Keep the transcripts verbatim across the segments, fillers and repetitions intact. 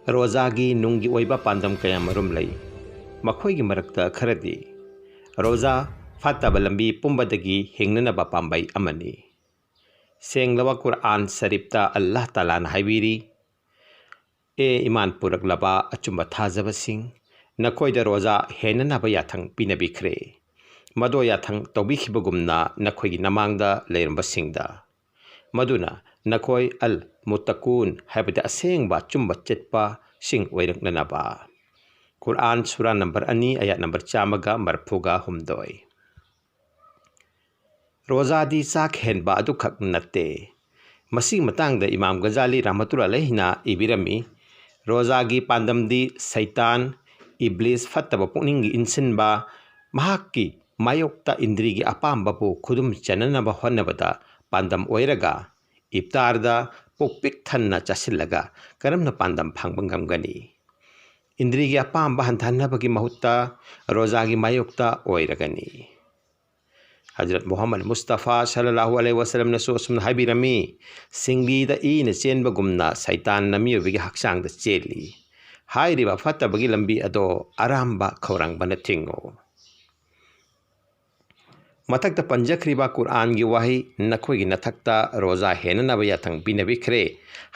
ꯔꯣꯖꯥꯒꯤ ꯅꯨꯡꯒꯤ ꯑꯣꯏꯕ ꯄꯥꯟꯗꯝ ꯀꯌꯥꯃꯔꯨꯝ ꯂꯩ꯫ ꯃꯈꯣꯏꯒꯤ ꯃꯔꯛꯇ ꯈꯔꯗꯤ: ꯔꯣꯖꯥ ꯐꯠꯇꯕ ꯂꯝꯕꯤ ꯄꯨꯝꯕꯗꯒꯤ ꯍꯤꯡꯅꯅꯕ ꯄꯥꯝꯕꯩ ꯑꯃꯅꯤ꯫ ꯁꯦꯡꯂꯕ ꯀꯨꯔꯑꯥꯟ ꯁꯔꯤꯐꯇ ꯑꯜꯂꯥꯍ ꯇꯥꯂꯥꯅ ꯍꯥꯏꯕꯤꯔꯤ, "ꯑꯦ ꯏꯃꯥꯟ ꯄꯨꯔꯛꯂꯕ ꯑꯆꯨꯝꯕ ꯊꯥꯖꯕꯁꯤꯡ, ꯅꯈꯣꯏꯗ ꯔꯣꯖꯥ ꯍꯦꯟꯅꯅꯕ ꯌꯥꯊꯪ ꯄꯤꯅꯕꯤꯈ꯭ꯔꯦ, ꯃꯗꯣ ꯌꯥꯊꯪ ꯇꯧꯕꯤꯈꯤꯕꯒꯨꯝꯅ ꯅꯈꯣꯏꯒꯤ ꯅꯃꯥꯡꯗ ꯂꯩꯔꯝꯕꯁꯤꯡꯗ, ꯃꯗꯨꯅ ꯅꯈꯣꯏ ꯑꯜ ꯃꯨꯠꯇꯀꯨꯟ, ꯍꯥꯏꯕꯗꯤ ꯑꯁꯦꯡꯕ ꯑꯆꯨꯝꯕ ꯆꯠꯄꯁꯤꯡ ꯑꯣꯏꯔꯛꯅꯅꯕ"꯫ ꯀꯨꯔꯑꯥꯟ ꯁꯨꯔꯥ ꯅꯝꯕꯔ ꯑꯅꯤ, ꯑꯌꯥꯠ ꯅꯝꯕꯔ ꯆꯥꯝꯃꯒ ꯃꯔꯤꯐꯨꯒ ꯍꯨꯝꯗꯣꯏ꯫ ꯔꯣꯖꯥꯗꯤ ꯆꯥꯛ ꯍꯦꯟꯕ ꯑꯗꯨꯈꯛ ꯅꯠꯇꯦ꯫ ꯃꯁꯤꯒꯤ ꯃꯇꯥꯡꯗ ꯏꯃꯥꯝ ꯒꯖꯥꯂꯤ ꯔꯍꯃꯇꯨꯜꯂꯥꯍꯤ ꯑꯂꯩꯍꯤꯅ ꯏꯕꯤꯔꯝꯃꯤ, "ꯔꯣꯖꯥꯒꯤ ꯄꯥꯟꯗꯝꯗꯤ ꯁꯩꯇꯥꯟ, ꯏꯕ꯭ꯂꯤꯁ, ꯐꯠꯇꯕ ꯄꯨꯛꯅꯤꯡꯒꯤ ꯏꯟꯁꯤꯟꯕ, ꯃꯍꯥꯛꯀꯤ ꯃꯥꯌꯣꯛꯇ ꯏꯟꯗ꯭ꯔꯤꯒꯤ ꯑꯄꯥꯝꯕꯕꯨ ꯈꯨꯗꯨꯝ ꯆꯟꯅꯅꯕ ꯍꯣꯠꯅꯕꯗ ꯄꯥꯟꯗꯝ ꯑꯣꯏꯔꯒ, ꯏꯐꯇꯥꯔꯗ ꯄꯨꯛ ꯄꯤꯛ ꯊꯟꯅ ꯆꯥꯁꯤꯜꯂꯒ ꯀꯔꯝꯅ ꯄꯥꯟꯗꯝ ꯐꯪꯕ ꯉꯝꯒꯅꯤ? ꯏꯟꯗ꯭ꯔꯤꯒꯤ ꯑꯄꯥꯝꯕ ꯍꯟꯊꯍꯟꯅꯕꯒꯤ ꯃꯍꯨꯠꯇ ꯔꯣꯖꯥꯒꯤ ꯃꯥꯌꯣꯛꯇ ꯑꯣꯏꯔꯒꯅꯤ"꯫ ꯍꯖꯔꯠ ꯃꯨꯍꯝꯃꯗ ꯃꯨꯁꯇꯐꯥ ꯁꯜꯂꯜꯂꯥꯍꯨ ꯑꯂꯩꯍꯤ ꯋꯁꯜꯂꯝꯅꯁꯨ ꯑꯁꯨꯝꯅ ꯍꯥꯏꯕꯤꯔꯝꯃꯤ, "ꯁꯤꯡꯂꯤꯗ ꯏꯅ ꯆꯦꯟꯕꯒꯨꯝꯅ ꯁꯩꯇꯥꯟꯅ ꯃꯤꯑꯣꯏꯕꯒꯤ ꯍꯛꯆꯥꯡꯗ ꯆꯦꯜꯂꯤ꯫ ꯍꯥꯏꯔꯤꯕ ꯐꯠꯇꯕꯒꯤ ꯂꯝꯕꯤ ꯑꯗꯣ ꯑꯔꯥꯝꯕ ꯈꯧꯔꯥꯡꯕꯅ ꯊꯤꯡꯉꯨ"꯫ ꯃꯊꯛꯇ ꯄꯟꯖꯈ꯭ꯔꯤꯕ ꯀꯨꯔꯑꯥꯟꯒꯤ ꯋꯥꯍꯩ "ꯅꯈꯣꯏꯒꯤ ꯅꯊꯛꯇ ꯔꯣꯖꯥ ꯍꯦꯟꯅꯅꯕ ꯌꯥꯊꯪ ꯄꯤꯅꯕꯤꯈ꯭ꯔꯦ"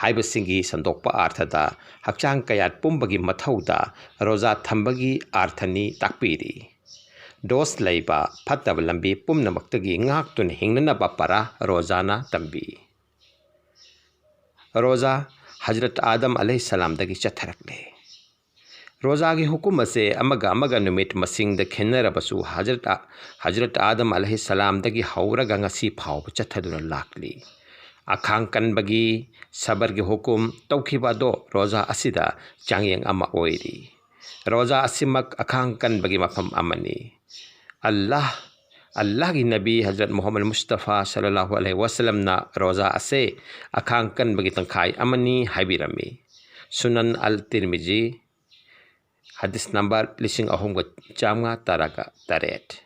ꯍꯥꯏꯕꯁꯤꯡꯒꯤ ꯁꯟꯗꯣꯛꯄ ꯑꯥꯔꯊꯗ ꯍꯛꯆꯥꯡ ꯀꯌꯥꯠ ꯄꯨꯝꯕꯒꯤ ꯃꯊꯧꯗ ꯔꯣꯖꯥ ꯊꯝꯕꯒꯤ ꯑꯥꯔꯊꯅꯤ ꯇꯥꯛꯄꯤꯔꯤ꯫ ꯗꯣꯁ ꯂꯩꯕ ꯐꯠꯇꯕ ꯂꯝꯕꯤ ꯄꯨꯝꯅꯃꯛꯇꯒꯤ ꯉꯥꯛꯇꯨꯅ ꯍꯤꯡꯅꯅꯕ ꯄꯔꯥ ꯔꯣꯖꯥꯅ ꯇꯝꯕꯤ꯫ ꯔꯣꯖꯥ ꯍꯖꯔꯠ ꯑꯥꯗꯝ ꯑꯂꯩꯍꯤꯁꯂꯥꯝꯗꯒꯤ ꯆꯠꯊꯔꯛꯂꯦ꯫ ꯔꯣꯖꯥꯒꯤ ꯍꯨꯀꯨꯝ ꯑꯁꯦ ꯑꯃꯒ ꯑꯃꯒ ꯅꯨꯃꯤꯠ ꯃꯁꯤꯡꯗ ꯈꯦꯠꯅꯔꯕꯁꯨ ꯍꯖꯔꯠ ꯑ-, ꯍꯖꯔꯠ ꯑꯥꯗꯝ ꯑꯂꯩꯍꯤꯁꯂꯥꯝꯗꯒꯤ ꯍꯧꯔꯒ ꯉꯁꯤ ꯐꯥꯎꯕ ꯆꯠꯊꯗꯨꯅ ꯂꯥꯛꯂꯤ꯫ ꯑꯈꯥꯡ ꯀꯟꯕꯒꯤ ꯁꯕꯔꯒꯤ ꯍꯨꯀꯨꯝ ꯇꯧꯈꯤꯕ ꯑꯗꯣ ꯔꯣꯖꯥ ꯑꯁꯤꯗ ꯆꯥꯡꯌꯦꯡ ꯑꯃ ꯑꯣꯏꯔꯤ꯫ ꯔꯣꯖꯥ ꯑꯁꯤꯃꯛ ꯑꯈꯥꯡ ꯀꯟꯕꯒꯤ ꯃꯐꯝ ꯑꯃꯅꯤ꯫ ꯑꯜꯂꯥꯍ, ꯑꯜꯂꯥꯍꯒꯤ ꯅꯕꯤ ꯍꯖꯔꯠ ꯃꯨꯍꯝꯃꯗ ꯃꯨꯁꯇꯐꯥ ꯁꯜꯂꯜꯂꯥꯍꯨ ꯑꯂꯩꯍꯤ ꯋꯁꯜꯂꯝꯅ ꯔꯣꯖꯥ ꯑꯁꯦ ꯑꯈꯥꯡ ꯀꯟꯕꯒꯤ ꯇꯪꯈꯥꯏ ꯑꯃꯅꯤ ꯍꯥꯏꯕꯤꯔꯝꯃꯤ꯫ ꯁꯨꯅꯟ ꯑꯜ ꯇꯤꯔꯃꯤꯖꯤ, ꯍꯗꯤꯁ ꯅꯝꯕꯔ ꯂꯤꯁꯤꯡ ꯑꯍꯨꯝꯒ ꯆꯥꯝꯃꯉꯥ ꯇꯔꯥꯒ ꯇꯔꯦꯠ꯫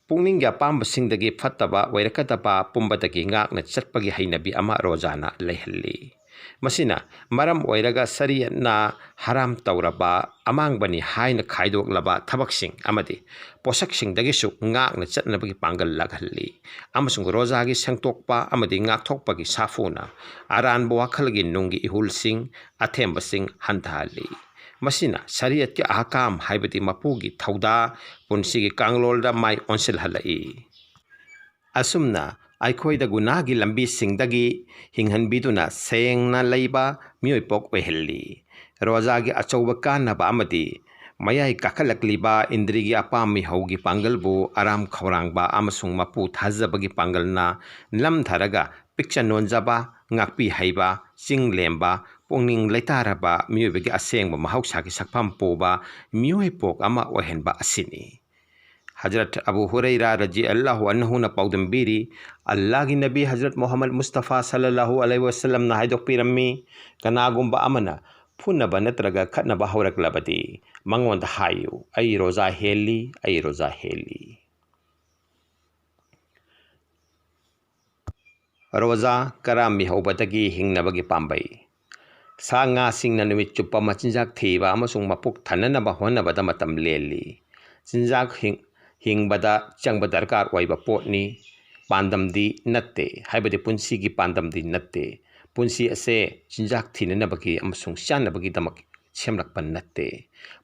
ꯄꯨꯛꯅꯤꯡꯒꯤ ꯑꯄꯥꯝꯕꯁꯤꯡꯗꯒꯤ ꯐꯠꯇꯕ ꯑꯣꯏꯔꯛꯀꯗꯕ ꯄꯨꯝꯕꯗꯒꯤ ꯉꯥꯛꯅ ꯆꯠꯄꯒꯤ ꯍꯩꯅꯕꯤ ꯑꯃ ꯔꯣꯖꯥꯅ ꯂꯩꯍꯜꯂꯤ꯫ ꯃꯁꯤꯅ ꯃꯔꯝ ꯑꯣꯏꯔꯒ ꯁꯔꯤꯌꯠꯅ ꯍꯔꯥꯝ ꯇꯧꯔꯕ, ꯑꯃꯥꯡꯕꯅꯤ ꯍꯥꯏꯅ ꯈꯥꯏꯗꯣꯛꯂꯕ ꯊꯕꯛꯁꯤꯡ ꯑꯃꯗꯤ ꯄꯣꯠꯁꯛꯁꯤꯡꯗꯒꯤꯁꯨ ꯉꯥꯛꯅ ꯆꯠꯅꯕꯒꯤ ꯄꯥꯡꯒꯜ ꯂꯥꯛꯍꯜꯂꯤ꯫ ꯑꯃꯁꯨꯡ ꯔꯣꯖꯥꯒꯤ ꯁꯦꯡꯗꯣꯛꯄ ꯑꯃꯗꯤ ꯉꯥꯛꯊꯣꯛꯄꯒꯤ ꯁꯥꯐꯨꯅ ꯑꯔꯥꯟꯕ ꯋꯥꯈꯜꯒꯤ ꯅꯨꯡꯒꯤ ꯏꯍꯨꯜꯁꯤꯡ, ꯑꯊꯦꯝꯕꯁꯤꯡ ꯍꯟꯊꯍꯜꯂꯤ꯫ ꯃꯁꯤꯅ ꯁꯔꯤꯌꯠꯀꯤ ꯑꯍꯀꯥꯝ, ꯍꯥꯏꯕꯗꯤ ꯃꯄꯨꯒꯤ ꯊꯧꯗꯥ, ꯄꯨꯟꯁꯤꯒꯤ ꯀꯥꯡꯂꯣꯟꯗ ꯃꯥꯏ ꯑꯣꯟꯁꯤꯜꯍꯜꯂꯛꯏ꯫ ꯑꯁꯨꯝꯅ ꯑꯩꯈꯣꯏꯗ ꯒꯨꯅꯥꯒꯤ ꯂꯝꯕꯤꯁꯤꯡꯗꯒꯤ ꯍꯤꯡꯍꯟꯕꯤꯗꯨꯅ ꯁꯦꯡꯅ ꯂꯩꯕ ꯃꯤꯑꯣꯏ ꯄꯣꯛ ꯑꯣꯏꯍꯜꯂꯤ꯫ ꯔꯣꯖꯥꯒꯤ ꯑꯆꯧꯕ ꯀꯥꯟꯅꯕ ꯑꯃꯗꯤ ꯃꯌꯥꯏ ꯀꯥꯈꯠꯂꯛꯂꯤꯕ ꯏꯟꯗ꯭ꯔꯤꯒꯤ ꯑꯄꯥꯝ ꯃꯤꯍꯧꯒꯤ ꯄꯥꯡꯒꯜꯕꯨ ꯑꯔꯥꯝ ꯈꯧꯔꯥꯡꯕ ꯑꯃꯁꯨꯡ ꯃꯄꯨ ꯊꯥꯖꯕꯒꯤ ꯄꯥꯡꯒꯜꯅ ꯅꯝꯊꯔꯒ ꯄꯤꯛꯆ ꯅꯣꯟꯖꯕ, ꯉꯥꯛꯄꯤ ꯍꯩꯕ, ꯆꯤꯡ ꯂꯦꯝꯕ, ꯄꯨꯛꯅꯤꯡ ꯂꯩꯇꯥꯔꯕ ꯃꯤꯑꯣꯏꯕꯒꯤ ꯑꯁꯦꯡꯕ ꯃꯍꯧꯁꯥꯒꯤ ꯁꯛꯐꯝ ꯄꯨꯕ ꯃꯤꯑꯣꯏ ꯄꯣꯛ ꯑꯃ ꯑꯣꯏꯍꯟꯕ ꯑꯁꯤꯅꯤ꯫ ꯍꯖꯔꯠ ꯑꯕꯨ ꯍꯨꯔꯩꯔꯥ ꯔꯖꯤ ꯑꯜꯂꯥꯍꯨ ꯑꯟꯍꯨꯅ ꯄꯥꯎꯗꯝꯕꯤꯔꯤ, ꯑꯜꯂꯥꯍꯒꯤ ꯅꯕꯤ ꯍꯖꯔꯠ ꯃꯨꯍꯝꯃꯗ ꯃꯨꯁꯇꯐꯥ ꯁꯜꯂꯜꯂꯥꯍꯨ ꯑꯂꯩꯍꯤ ꯋꯁꯜꯂꯝꯅ ꯍꯥꯏꯗꯣꯛꯄꯤꯔꯝꯃꯤ, "ꯀꯅꯥꯒꯨꯝꯕ ꯑꯃꯅ ꯐꯨꯅꯕ ꯅꯠꯇ꯭ꯔꯒ ꯈꯠꯅꯕ ꯍꯧꯔꯛꯂꯕꯗꯤ, ꯃꯉꯣꯟꯗ ꯍꯥꯏꯌꯨ, 'ꯑꯩ ꯔꯣꯖꯥ ꯍꯦꯜꯂꯤ, ꯑꯩ ꯔꯣꯖꯥ ꯍꯦꯜꯂꯤ.'" ꯔꯣꯖꯥ ꯀꯔꯥꯝ ꯃꯤꯍꯧꯕꯗꯒꯤ ꯍꯤꯡꯅꯕꯒꯤ ꯄꯥꯝꯕꯩ꯫ ꯁꯥ ꯉꯥꯁꯤꯡꯅ ꯅꯨꯃꯤꯠ ꯆꯨꯞꯄ ꯃꯆꯤꯟꯖꯥꯛ ꯊꯤꯕ ꯑꯃꯁꯨꯡ ꯃꯄꯨꯛ ꯊꯟꯅꯅꯕ ꯍꯣꯠꯅꯕꯗ ꯃꯇꯝ ꯂꯦꯜꯂꯤ꯫ ꯆꯤꯟꯖꯥꯛ ꯍꯤꯡ-, ꯍꯤꯡꯕꯗ ꯆꯪꯕ ꯗꯔꯀꯥꯔ ꯑꯣꯏꯕ ꯄꯣꯠꯅꯤ, ꯄꯥꯟꯗꯝꯗꯤ ꯅꯠꯇꯦ, ꯍꯥꯏꯕꯗꯤ ꯄꯨꯟꯁꯤꯒꯤ ꯄꯥꯟꯗꯝꯗꯤ ꯅꯠꯇꯦ꯫ ꯄꯨꯟꯁꯤ ꯑꯁꯦ ꯆꯤꯟꯖꯥꯛ ꯊꯤꯅꯅꯕꯒꯤ ꯑꯃꯁꯨꯡ ꯆꯥꯅꯕꯒꯤꯗꯃꯛ ꯁꯦꯝꯂꯛꯄ ꯅꯠꯇꯦ꯫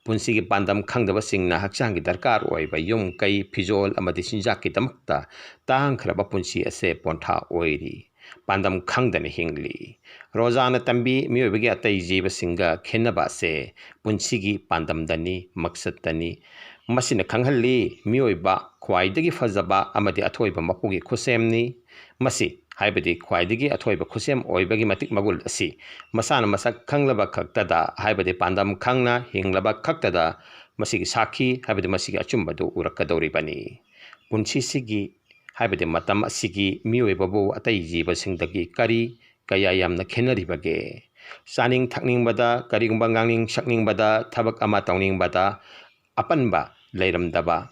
ꯄꯨꯟꯁꯤꯒꯤ ꯄꯥꯟꯗꯝ ꯈꯪꯗꯕꯁꯤꯡꯅ ꯍꯛꯆꯥꯡꯒꯤ ꯗꯔꯀꯥꯔ ꯑꯣꯏꯕ ꯌꯨꯝ, ꯀꯩ, ꯐꯤꯖꯣꯜ ꯑꯃꯗꯤ ꯆꯤꯟꯖꯥꯛꯀꯤꯗꯃꯛꯇ ꯇꯥꯡꯈ꯭ꯔꯕ ꯄꯨꯟꯁꯤ ꯑꯁꯦ ꯄꯣꯟꯊꯥ ꯑꯣꯏꯔꯤ꯫ ꯄꯥꯟꯗꯝ ꯈꯪꯗꯅ ꯍꯤꯡꯂꯤ꯫ ꯔꯣꯖꯥꯅ ꯇꯝꯕꯤ, ꯃꯤꯑꯣꯏꯕꯒꯤ ꯑꯇꯩ ꯖꯤꯕꯁꯤꯡꯒ ꯈꯦꯠꯅꯕ ꯑꯁꯦ ꯄꯨꯟꯁꯤꯒꯤ ꯄꯥꯟꯗꯝꯗꯅꯤ, ꯃꯛꯁꯠꯇꯅꯤ꯫ ꯃꯁꯤꯅ ꯈꯪꯍꯜꯂꯤ, ꯃꯤꯑꯣꯏꯕ ꯈ꯭ꯋꯥꯏꯗꯒꯤ ꯐꯖꯕ ꯑꯃꯗꯤ ꯑꯊꯣꯏꯕ ꯃꯄꯨꯒꯤ ꯈꯨꯠꯁꯦꯝꯅꯤ꯫ ꯃꯁꯤ, ꯍꯥꯏꯕꯗꯤ ꯈ꯭ꯋꯥꯏꯗꯒꯤ ꯑꯊꯣꯏꯕ ꯈꯨꯠꯁꯦꯝ ꯑꯣꯏꯕꯒꯤ ꯃꯇꯤꯛ ꯃꯒꯨꯜ ꯑꯁꯤ ꯃꯁꯥꯅ ꯃꯁꯛ ꯈꯪꯂꯕ ꯈꯛꯇꯗ, ꯍꯥꯏꯕꯗꯤ ꯄꯥꯟꯗꯝ ꯈꯪꯅ ꯍꯤꯡꯂꯕ ꯈꯛꯇꯗ ꯃꯁꯤꯒꯤ ꯁꯥꯈꯤ, ꯍꯥꯏꯕꯗꯤ ꯃꯁꯤꯒꯤ ꯑꯆꯨꯝꯕꯗꯨ ꯎꯔꯛꯀꯗꯧꯔꯤꯕꯅꯤ꯫ ꯄꯨꯟꯁꯤꯁꯤꯒꯤ, ꯍꯥꯏꯕꯗꯤ ꯃꯇꯝ ꯑꯁꯤꯒꯤ ꯃꯤꯑꯣꯏꯕꯕꯨ ꯑꯇꯩ ꯖꯤꯕꯁꯤꯡꯗꯒꯤ ꯀꯔꯤ ꯀꯌꯥ ꯌꯥꯝꯅ ꯈꯦꯠꯅꯔꯤꯕꯒꯦ? ꯆꯥꯅꯤꯡ ꯊꯛꯅꯤꯡꯕꯗ, ꯀꯔꯤꯒꯨꯝꯕ ꯉꯥꯡꯅꯤꯡ ꯁꯛꯅꯤꯡꯕꯗ, ꯊꯕꯛ ꯑꯃ ꯇꯧꯅꯤꯡꯕꯗ ꯑꯄꯟꯕ ꯂꯩꯔꯝꯗꯕ,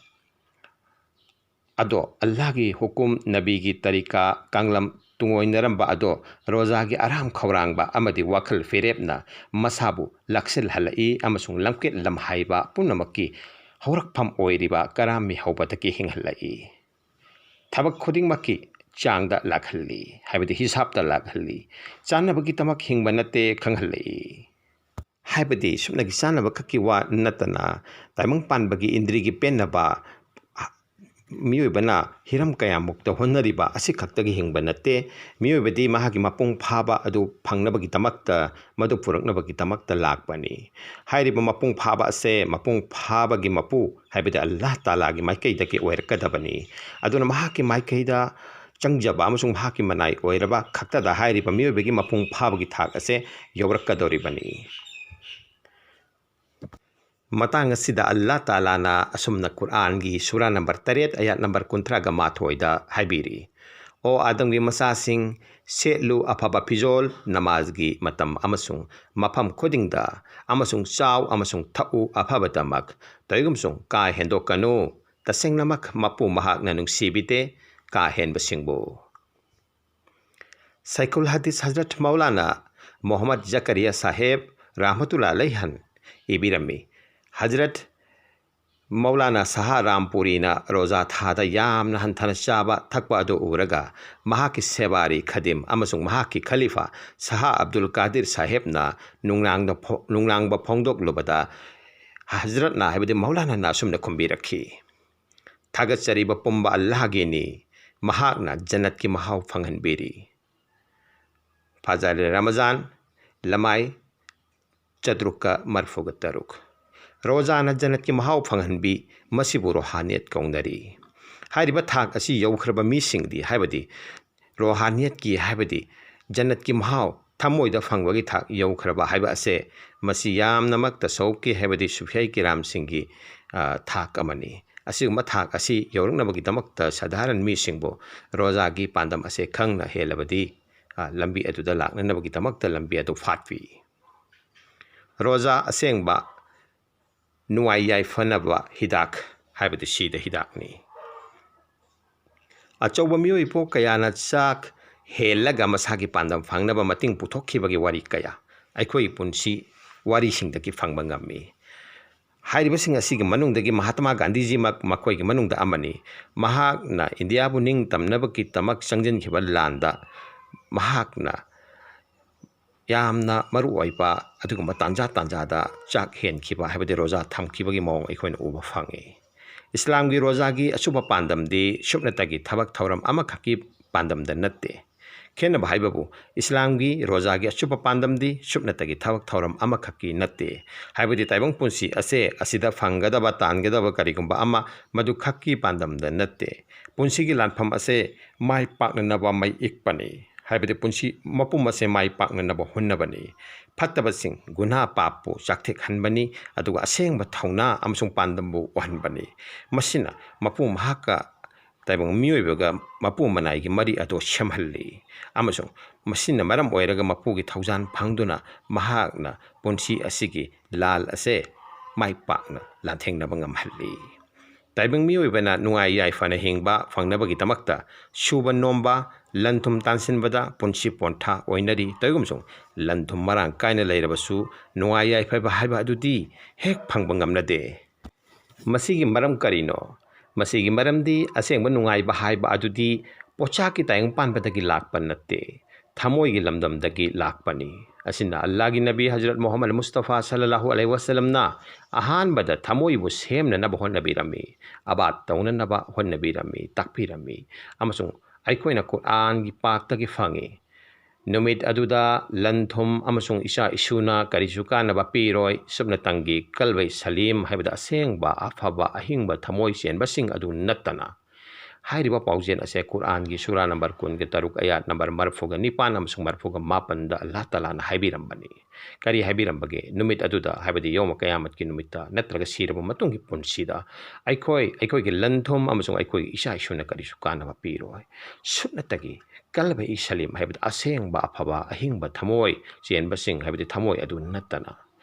ꯑꯗꯣ ꯑꯜꯂꯥꯍꯒꯤ ꯍꯨꯀꯨꯝ, ꯅꯕꯤꯒꯤ ꯇꯔꯤꯀꯥ, ꯀꯥꯡꯂꯝ, ꯇꯨꯡꯑꯣꯏꯅꯔꯝꯕ ꯑꯗꯣ ꯔꯣꯖꯥꯒꯤ ꯑꯔꯥꯝ ꯈꯧꯔꯥꯡꯕ ꯑꯃꯗꯤ ꯋꯥꯈꯜ ꯐꯤꯔꯦꯞꯅ ꯃꯁꯥꯕꯨ ꯂꯥꯛꯁꯤꯜꯍꯜꯂꯛꯏ ꯑꯃꯁꯨꯡ ꯂꯝꯀꯦꯠ ꯂꯝꯍꯥꯏꯕ ꯄꯨꯝꯅꯃꯛꯀꯤ ꯍꯧꯔꯛꯐꯝ ꯑꯣꯏꯔꯤꯕ ꯀꯔꯥꯝ ꯃꯤꯍꯧꯕꯗꯒꯤ ꯍꯤꯡꯍꯜꯂꯛꯏ꯫ ꯊꯕꯛ ꯈꯨꯗꯤꯡꯃꯛꯀꯤ ꯆꯥꯡꯗ ꯂꯥꯛꯍꯜꯂꯤ, ꯍꯥꯏꯕꯗꯤ ꯍꯤꯁꯥꯞꯇ ꯂꯥꯛꯍꯜꯂꯤ꯫ ꯆꯥꯅꯕꯒꯤꯗꯃꯛ ꯍꯤꯡꯕ ꯅꯠꯇꯦ ꯈꯪꯍꯜꯂꯛꯏ꯫ ꯍꯥꯏꯕꯗꯤ ꯁꯨꯞꯅꯒꯤ ꯆꯥꯅꯕ ꯈꯛꯀꯤ ꯋꯥ ꯅꯠꯇꯅ, ꯇꯥꯏꯕꯪ ꯄꯥꯟꯕꯒꯤ ꯏꯟꯗ꯭ꯔꯤꯒꯤ ꯄꯦꯟꯅꯕ ꯃꯤꯑꯣꯏꯕꯅ ꯍꯤꯔꯝ ꯀꯌꯥꯃꯨꯛꯇ ꯍꯣꯠꯅꯔꯤꯕ ꯑꯁꯤꯈꯛꯇꯒꯤ ꯍꯤꯡꯕ ꯅꯠꯇꯦ꯫ ꯃꯤꯑꯣꯏꯕꯗꯤ ꯃꯍꯥꯛꯀꯤ ꯃꯄꯨꯡ ꯐꯥꯕ ꯑꯗꯨ ꯐꯪꯅꯕꯒꯤꯗꯃꯛꯇ, ꯃꯗꯨ ꯄꯨꯔꯛꯅꯕꯒꯤꯗꯃꯛꯇ ꯂꯥꯛꯄꯅꯤ꯫ ꯍꯥꯏꯔꯤꯕ ꯃꯄꯨꯡ ꯐꯥꯕ ꯑꯁꯦ ꯃꯄꯨꯡ ꯐꯥꯕꯒꯤ ꯃꯄꯨ, ꯍꯥꯏꯕꯗꯤ ꯑꯜꯂꯥꯍ ꯇꯥꯂꯥꯒꯤ ꯃꯥꯏꯀꯩꯗꯒꯤ ꯑꯣꯏꯔꯛꯀꯗꯕꯅꯤ꯫ ꯑꯗꯨꯅ ꯃꯍꯥꯛꯀꯤ ꯃꯥꯏꯀꯩꯗ ꯆꯪꯖꯕ ꯑꯃꯁꯨꯡ ꯃꯍꯥꯛꯀꯤ ꯃꯅꯥꯏ ꯑꯣꯏꯔꯕ ꯈꯛꯇꯗ ꯍꯥꯏꯔꯤꯕ ꯃꯤꯑꯣꯏꯕꯒꯤ ꯃꯄꯨꯡ ꯐꯥꯕꯒꯤ ꯊꯥꯛ ꯑꯁꯦ ꯌꯧꯔꯛꯀꯗꯧꯔꯤꯕꯅꯤ꯫ ꯃꯇꯥꯡ ꯑꯁꯤꯗ ꯑꯜꯂꯥꯍ ꯇꯥꯂꯥꯅ ꯑꯁꯨꯝꯅ ꯀꯨꯔꯑꯥꯟꯒꯤ ꯁꯨꯔꯥ ꯅꯝꯕꯔ ꯇꯔꯦꯠ, ꯑꯌꯥꯠ ꯅꯝꯕꯔ ꯀꯨꯟꯊ꯭ꯔꯥꯒ ꯃꯥꯊꯣꯏꯗ ꯍꯥꯏꯕꯤꯔꯤ, "ꯑꯣ ꯑꯥꯗꯝꯒꯤ ꯃꯆꯥꯁꯤꯡ, ꯁꯦꯠꯂꯨ ꯑꯐꯕ ꯐꯤꯖꯣꯜ, ꯅꯃꯥꯖꯒꯤ ꯃꯇꯝ ꯑꯃꯁꯨꯡ ꯃꯐꯝ ꯈꯨꯗꯤꯡꯗ, ꯑꯃꯁꯨꯡ ꯆꯥꯎ ꯑꯃꯁꯨꯡ ꯊꯛꯎ ꯑꯐꯕꯗꯃꯛ, ꯇꯧꯏꯒꯨꯝꯁꯨꯡ ꯀꯥ ꯍꯦꯟꯗꯣꯛꯀꯅꯨ꯫ ꯇꯁꯦꯡꯅꯃꯛ ꯃꯄꯨ ꯃꯍꯥꯛꯅ ꯅꯨꯡꯁꯤꯕꯤꯗꯦ ꯀꯥ ꯍꯦꯟꯕꯁꯤꯡꯕꯨ"꯫ ꯁꯥꯏꯈꯨꯜ ꯍꯗꯤꯁ ꯍꯖꯔꯠ ꯃꯧꯂꯥꯅꯥ ꯃꯣꯍꯝꯃꯗ ꯖꯀꯔꯤꯌꯥ ꯁꯥꯍꯦꯕ ꯔꯥꯍꯃꯇꯨꯜꯂꯥ ꯑꯂꯩꯍꯟ ꯏꯕꯤꯔꯝꯃꯤ, ꯍꯖꯔꯠ ꯃꯧꯂꯥꯅꯥ ꯁꯥꯍ ꯔꯥꯝꯄꯨꯔꯤꯅ ꯔꯣꯖꯥ ꯊꯥꯗ ꯌꯥꯝꯅ ꯍꯟꯊꯅ ꯆꯥꯕ ꯊꯛꯄ ꯑꯗꯨ ꯎꯔꯒ ꯃꯍꯥꯛꯀꯤ ꯁꯦꯕꯥꯔꯤ ꯈꯗꯤꯝ ꯑꯃꯁꯨꯡ ꯃꯍꯥꯛꯀꯤ ꯈꯂꯤꯐꯥ ꯁꯥꯍ ꯑꯕꯗꯨꯜ ꯀꯥꯗꯤꯔ ꯁꯥꯍꯦꯕꯅ ꯅꯨꯡꯅꯥꯡꯗ ꯐꯣ-, ꯅꯨꯡꯅꯥꯡꯕ ꯐꯣꯡꯗꯣꯛꯂꯨꯕꯗ ꯍꯖꯔꯠꯅ, ꯍꯥꯏꯕꯗꯤ ꯃꯧꯂꯥꯅꯥꯅ ꯑꯁꯨꯝꯅ ꯈꯨꯝꯕꯤꯔꯛꯈꯤ, "ꯊꯥꯒꯠꯆꯔꯤꯕ ꯄꯨꯝꯕ ꯑꯜꯂꯥꯍꯒꯤꯅꯤ, ꯃꯍꯥꯛꯅ ꯖꯟꯅꯠꯀꯤ ꯃꯍꯥꯎ ꯐꯪꯍꯟꯕꯤꯔꯤ"꯫ ꯐꯥꯖꯥꯏꯂꯦ ꯔꯃꯖꯥꯟ, ꯂꯃꯥꯏ ꯆꯥꯇ꯭ꯔꯨꯛꯀ ꯃꯔꯤꯐꯨꯒ ꯇꯔꯨꯛ꯫ ꯔꯣꯖꯥꯅ ꯖꯟꯅꯠꯀꯤ ꯃꯍꯥꯎ ꯐꯪꯍꯟꯕꯤ, ꯃꯁꯤꯕꯨ ꯔꯣꯍꯥꯅꯤꯌꯠ ꯀꯧꯅꯔꯤ꯫ ꯍꯥꯏꯔꯤꯕ ꯊꯥꯛ ꯑꯁꯤ ꯌꯧꯈ꯭ꯔꯕ ꯃꯤꯁꯤꯡꯗꯤ, ꯍꯥꯏꯕꯗꯤ ꯔꯣꯍꯥꯅꯤꯌꯠꯀꯤ, ꯍꯥꯏꯕꯗꯤ ꯖꯟꯅꯠꯀꯤ ꯃꯍꯥꯎ ꯊꯃꯣꯏꯗ ꯐꯪꯕꯒꯤ ꯊꯥꯛ ꯌꯧꯈ꯭ꯔꯕ ꯍꯥꯏꯕ ꯑꯁꯦ, ꯃꯁꯤ ꯌꯥꯝꯅꯃꯛ ꯇꯁꯧꯐꯀꯤ, ꯍꯥꯏꯕꯗꯤ ꯁꯨꯐꯤꯌꯥꯏ ꯀꯤꯔꯥꯝꯁꯤꯡꯒꯤ, ꯑ, ꯊꯥꯛ ꯑꯃꯅꯤ꯫ ꯑꯁꯤꯒꯨꯝꯕ ꯊꯥꯛ ꯑꯁꯤ ꯌꯧꯔꯛꯅꯕꯒꯤꯗꯃꯛꯇ ꯁꯥꯙꯥꯔꯟ ꯃꯤꯁꯤꯡꯕꯨ ꯔꯣꯖꯥꯒꯤ ꯄꯥꯟꯗꯝ ꯑꯁꯦ ꯈꯪꯅ ꯍꯦꯜꯂꯕꯗꯤ, ꯑ, ꯂꯝꯕꯤ ꯑꯗꯨꯗ ꯂꯥꯛꯅꯅꯕꯒꯤꯗꯃꯛꯇ ꯂꯝꯕꯤ ꯑꯗꯨ ꯐꯥꯠꯄꯤ꯫ ꯔꯣꯖꯥ ꯑꯁꯦꯡꯕ ꯅꯨꯡꯉꯥꯏ ꯌꯥꯏꯐꯅꯕ ꯍꯤꯗꯥꯛ ꯍꯥꯏꯕꯗꯤ ꯁꯤꯗ ꯍꯤꯗꯥꯛꯅꯤ꯫ ꯑꯆꯧꯕ ꯃꯤꯑꯣꯏ ꯄꯣꯛ ꯀꯌꯥꯅ ꯆꯥꯛ ꯍꯦꯜꯂꯒ ꯃꯁꯥꯒꯤ ꯄꯥꯟꯗꯝ ꯐꯪꯅꯕ ꯃꯇꯦꯡ ꯄꯨꯊꯣꯛꯈꯤꯕꯒꯤ ꯋꯥꯔꯤ ꯀꯌꯥ ꯑꯩꯈꯣꯏꯒꯤ ꯄꯨꯟꯁꯤ ꯋꯥꯔꯤꯁꯤꯡꯗꯒꯤ ꯐꯪꯕ ꯉꯝꯃꯤ꯫ ꯍꯥꯏꯔꯤꯕꯁꯤꯡ ꯑꯁꯤꯒꯤ ꯃꯅꯨꯡꯗꯒꯤ ꯃꯍꯥꯇꯃꯥ ꯒꯥꯟꯙꯤꯖꯤꯃꯛ ꯃꯈꯣꯏꯒꯤ ꯃꯅꯨꯡꯗ ꯑꯃꯅꯤ꯫ ꯃꯍꯥꯛꯅ ꯏꯟꯗꯤꯌꯥꯕꯨ ꯅꯤꯡꯇꯝꯅꯕꯒꯤꯗꯃꯛ ꯆꯪꯁꯤꯟꯈꯤꯕ ꯂꯥꯟꯗ ꯃꯍꯥꯛꯅ ꯌꯥꯝꯅ ꯃꯔꯨꯑꯣꯏꯕ ꯑꯗꯨꯒꯨꯝꯕ ꯇꯥꯟꯖꯥ ꯇꯥꯟꯖꯥꯗ ꯆꯥꯛ ꯍꯦꯟꯈꯤꯕ ꯍꯥꯏꯕꯗꯤ ꯔꯣꯖꯥ ꯊꯝꯈꯤꯕꯒꯤ ꯃꯑꯣꯡ ꯑꯩꯈꯣꯏꯅ ꯎꯕ ꯐꯪꯉꯤ꯫ ꯏꯁꯂꯥꯝꯒꯤ ꯔꯣꯖꯥꯒꯤ ꯑꯆꯨꯞꯄ ꯄꯥꯟꯗꯝꯗꯤ ꯁꯨꯞꯅꯇꯒꯤ ꯊꯕꯛ ꯊꯧꯔꯝ ꯑꯃꯈꯛꯀꯤ ꯄꯥꯟꯗꯝꯗ ꯅꯠꯇꯦ꯫ ꯈꯦꯠꯅꯕ ꯍꯥꯏꯕꯕꯨ, ꯏꯁꯂꯥꯝꯒꯤ ꯔꯣꯖꯥꯒꯤ ꯑꯆꯨꯞꯄ ꯄꯥꯟꯗꯝꯗꯤ ꯁꯨꯞꯅꯇꯒꯤ ꯊꯕꯛ ꯊꯧꯔꯝ ꯑꯃꯈꯛꯀꯤ ꯅꯠꯇꯦ꯫ ꯍꯥꯏꯕꯗꯤ ꯇꯥꯏꯕꯪ ꯄꯨꯟꯁꯤ ꯑꯁꯦ ꯑꯁꯤꯗ ꯐꯪꯒꯗꯕ, ꯇꯥꯟꯒꯗꯕ ꯀꯔꯤꯒꯨꯝꯕ ꯑꯃ ꯃꯗꯨꯈꯛꯀꯤ ꯄꯥꯟꯗꯝꯗ ꯅꯠꯇꯦ꯫ ꯄꯨꯟꯁꯤꯒꯤ ꯂꯥꯟꯐꯝ ꯑꯁꯦ ꯃꯥꯏ ꯄꯥꯛꯅꯅꯕ ꯃꯩ ꯏꯛꯄꯅꯤ꯫ ꯍꯥꯏꯕꯗꯤ ꯄꯨꯟꯁꯤ ꯃꯄꯨꯝ ꯑꯁꯦ ꯃꯥꯏ ꯄꯥꯛꯅꯅꯕ ꯍꯣꯠꯅꯕꯅꯤ꯫ ꯐꯠꯇꯕꯁꯤꯡ, ꯒꯨꯅꯥ ꯄꯥꯞꯄꯨ ꯆꯥꯛꯊꯦꯛꯍꯟꯕꯅꯤ, ꯑꯗꯨꯒ ꯑꯁꯦꯡꯕ ꯊꯧꯅꯥ ꯑꯃꯁꯨꯡ ꯄꯥꯟꯗꯝꯕꯨ ꯎꯍꯟꯕꯅꯤ꯫ ꯃꯁꯤꯅ ꯃꯄꯨ ꯃꯍꯥꯛꯀ ꯇꯥꯏꯕꯪ ꯃꯤꯑꯣꯏꯕꯒ ꯃꯄꯨ ꯃꯅꯥꯏꯒꯤ ꯃꯔꯤ ꯑꯗꯨ ꯁꯦꯝꯍꯜꯂꯤ, ꯑꯃꯁꯨꯡ ꯃꯁꯤꯅ ꯃꯔꯝ ꯑꯣꯏꯔꯒ ꯃꯄꯨꯒꯤ ꯊꯧꯖꯥꯜ ꯐꯪꯗꯨꯅ ꯃꯍꯥꯛꯅ ꯄꯨꯟꯁꯤ ꯑꯁꯤꯒꯤ ꯂꯥꯜ ꯑꯁꯦ ꯃꯥꯏ ꯄꯥꯛꯅ ꯂꯥꯟꯊꯦꯡꯅꯕ ꯉꯝꯍꯜꯂꯤ꯫ ꯇꯥꯏꯕꯪ ꯃꯤꯑꯣꯏꯕꯅ ꯅꯨꯡꯉꯥꯏ ꯌꯥꯏꯐꯅ ꯍꯤꯡꯕ ꯐꯪꯅꯕꯒꯤꯗꯃꯛꯇ ꯁꯨꯕ ꯅꯣꯝꯕ, ꯂꯟ ꯊꯨꯝ ꯇꯥꯟꯁꯤꯟꯕꯗ ꯄꯨꯟꯁꯤ ꯄꯣꯟꯊꯥ ꯑꯣꯏꯅꯔꯤ꯫ ꯇꯧꯏꯒꯨꯝꯁꯨꯡ ꯂꯟ ꯊꯨꯝ ꯃꯔꯥꯡ ꯀꯥꯏꯅ ꯂꯩꯔꯕꯁꯨ ꯅꯨꯡꯉꯥꯏ ꯌꯥꯏꯐꯕ ꯍꯥꯏꯕ ꯑꯗꯨꯗꯤ ꯍꯦꯛ ꯐꯪꯕ ꯉꯝꯅꯗꯦ꯫ ꯃꯁꯤꯒꯤ ꯃꯔꯝ ꯀꯔꯤꯅꯣ? ꯃꯁꯤꯒꯤ ꯃꯔꯝꯗꯤ ꯑꯁꯦꯡꯕ ꯅꯨꯡꯉꯥꯏꯕ ꯍꯥꯏꯕ ꯑꯗꯨꯗꯤ ꯄꯣꯠꯆꯥꯛꯀꯤ ꯇꯥꯏꯕꯪ ꯄꯥꯟꯕꯗꯒꯤ ꯂꯥꯛꯄ ꯅꯠꯇꯦ, ꯊꯃꯣꯏꯒꯤ ꯂꯝꯗꯝꯗꯒꯤ ꯂꯥꯛꯄꯅꯤ꯫ ꯑꯁꯤꯅ ꯑꯜꯂꯥꯍꯒꯤ ꯅꯕꯤ ꯍꯖꯔꯠ ꯃꯨꯍꯝꯃꯗ ꯃꯨꯁꯇꯐꯥ ꯁꯜꯂꯜꯂꯥꯍꯨ ꯑꯂꯩꯍꯤ ꯋꯥꯁꯂꯝꯅ ꯑꯍꯥꯟꯕꯗ ꯊꯃꯣꯏꯕꯨ ꯁꯦꯝꯅꯅꯕ ꯍꯣꯠꯅꯕꯤꯔꯝꯃꯤ, ꯑꯕꯥꯗ ꯇꯧꯅꯅꯕ ꯍꯣꯠꯅꯕꯤꯔꯝꯃꯤ, ꯇꯥꯛꯄꯤꯔꯝꯃꯤ꯫ ꯑꯃꯁꯨꯡ ꯑꯩꯈꯣꯏꯅ ꯀꯨꯔꯥꯟꯒꯤ ꯄꯥꯛꯇꯒꯤ ꯐꯪꯉꯤ, ꯅꯨꯃꯤꯠ ꯑꯗꯨꯗ ꯂꯟ ꯊꯨꯝ ꯑꯃꯁꯨꯡ ꯏꯆꯥ ꯏꯁꯨꯅ ꯀꯔꯤꯁꯨ ꯀꯥꯟꯅꯕ ꯄꯤꯔꯣꯏ, ꯁꯨꯞꯅꯇꯪꯒꯤ ꯀꯜꯕꯩ ꯁꯂꯤꯝ ꯍꯥꯏꯕꯗꯤ ꯑꯁꯦꯡꯕ ꯑꯐꯕ ꯑꯍꯤꯡꯕ ꯊꯃꯣꯏ ꯆꯦꯟꯕꯁꯤꯡ ꯑꯗꯨ ꯅꯠꯇꯅ꯫ ꯍꯥꯏꯔꯤꯕ ꯄꯥꯎꯖꯦꯜ ꯑꯁꯦ ꯀꯨꯔꯥꯟꯒꯤ ꯁꯨꯔꯥ ꯅꯝꯕꯔ ꯀꯨꯟꯒ ꯇꯔꯨꯛ, ꯑꯌꯥꯠ ꯅꯝꯕꯔ ꯃꯔꯤꯐꯨꯒ ꯅꯤꯄꯥꯟ ꯑꯃꯁꯨꯡ ꯃꯔꯤꯐꯨꯒ ꯃꯥꯄꯟꯗ ꯑꯜꯂꯥꯍ ꯇꯥꯂꯥꯅ ꯍꯥꯏꯕꯤꯔꯝꯕꯅꯤ꯫ ꯀꯔꯤ ꯍꯥꯏꯕꯤꯔꯝꯕꯒꯦ? ꯅꯨꯃꯤꯠ ꯑꯗꯨꯗ, ꯍꯥꯏꯕꯗꯤ ꯌꯧꯃ ꯀꯌꯥꯃꯠꯀꯤ ꯅꯨꯃꯤꯠꯇ ꯅꯠꯇ꯭ꯔꯒ ꯁꯤꯔꯕ ꯃꯇꯨꯡꯒꯤ ꯄꯨꯟꯁꯤꯗ ꯑꯩꯈꯣꯏ, ꯑꯩꯈꯣꯏꯒꯤ ꯂꯟ ꯊꯨꯝ ꯑꯃꯁꯨꯡ ꯑꯩꯈꯣꯏꯒꯤ ꯏꯆꯥ ꯏꯁꯨꯅ ꯀꯔꯤꯁꯨ ꯀꯥꯟꯅꯕ ꯄꯤꯔꯣꯏ꯫ ꯁꯨꯞꯅꯇꯒꯤ ꯀꯜꯕ ꯏ ꯁꯂꯤꯝ ꯍꯥꯏꯕꯗꯤ ꯑꯁꯦꯡꯕ ꯑꯐꯕ ꯑꯍꯤꯡꯕ ꯊꯃꯣꯏ ꯆꯦꯟꯕꯁꯤꯡ ꯍꯥꯏꯕꯗꯤ ꯊꯃꯣꯏ ꯑꯗꯨ ꯅꯠꯇꯅ꯫